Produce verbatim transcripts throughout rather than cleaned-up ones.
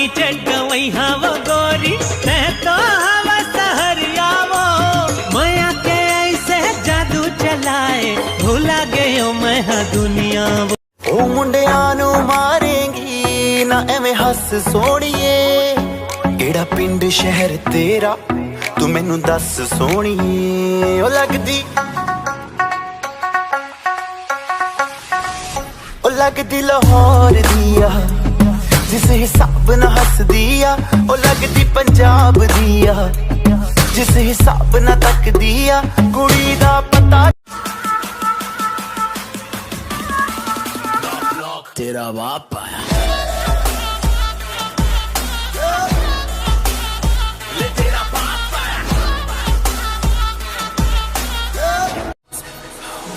चड्डवई हव गोरी, मैं तो हव सहरिया वो। मया के ऐसे जादू चलाए, भुला गयो मैं हाँ दुनिया वो। ਉਹ ਮੁੰਡਿਆਂ ਨੂੰ ਮਾਰੇਂਗੀ ਨਾ ਐਵੇਂ ਹੱਸ ਸੋਹਣੀਏ। ਕਿਹੜਾ ਪਿੰਡ ਸ਼ਹਿਰ ਤੇਰਾ, ਤੂੰ ਮੈਨੂੰ ਦੱਸ ਸੋਹਣੀਏ। ਉਹ ਲੱਗਦੀ, ਉਹ ਲੱਗਦੀ ਲਾਹੌਰ ਦੀ ਆ, ਜਿਸ ਹਿਸਾਬ ਨਾਲ ਹੱਸਦੀ ਆ। ਉਹ ਲੱਗਦੀ ਪੰਜਾਬ ਦੀ ਆ, ਜਿਸ ਹਿਸਾਬ ਨਾਲ ਤੱਕਦੀ ਆ। ਕੁੜੀ ਦਾ ਪਤਾ तेरा बाप आया।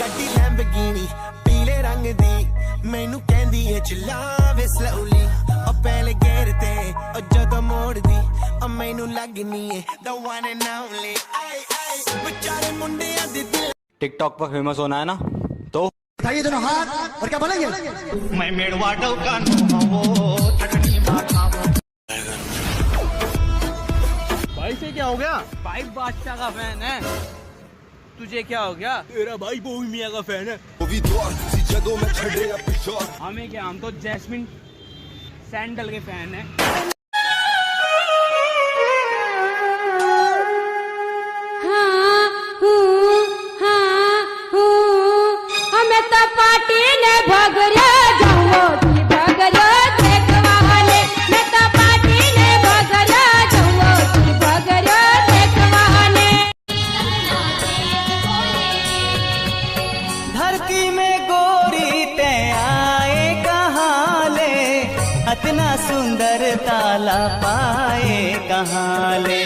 ਗੱਡੀ ਲੈਂਬਗੀਨੀ ਪੀਲੇ ਰੰਗ ਦੀ, ਮੈਨੂੰ ਕਹਿੰਦੀ ਏ ਚਲਾਵੇ ਸਲੋਲੀ। ਉਹ ਪਹਿਲੇ ਗੇਅਰ ਤੇ, ਉਹ ਜਦੋਂ ਮੋੜਦੀ, ਉਹ ਮੈਨੂੰ ਲੱਗਨੀ ਏ the one and only। ਆਏ ਆਏ, ਵਿਚਾਰੇ ਮੁੰਡਿਆਂ ਦੇ ਦਿਲ टिकटॉक पर फेमस होना है ना, तो उठाइए दोनों हाथ और क्या बोलेंगे? मैं मेड़वा डौका नो वो थकनी माथा। भाई से क्या हो गया? भाई बादशाह का फैन है। तुझे क्या हो गया? तेरा भाई बोही मियाँ का फैन है। ਉਹ ਵੀ ਦੌਰ ਸੀ ਜਦੋਂ ਮੈਂ ਛੱਡਿਆ ਪਿਸ਼ੌਰ। हमें क्या, हम तो जैस्मिन सैंडल के फैन हैं। हाँ, हूँ, हाँ, हूँ। ओ, मैं तो पार्टी ने भगरो जाऊँ जी, भगरो देखवाने। मैं तो पार्टी ने भगरो जाऊँ जी, भगरो देखवाने। धरती में गोरी ते आए कहाँ ले, अतना सुंदर ताला पाए कहाँ ले।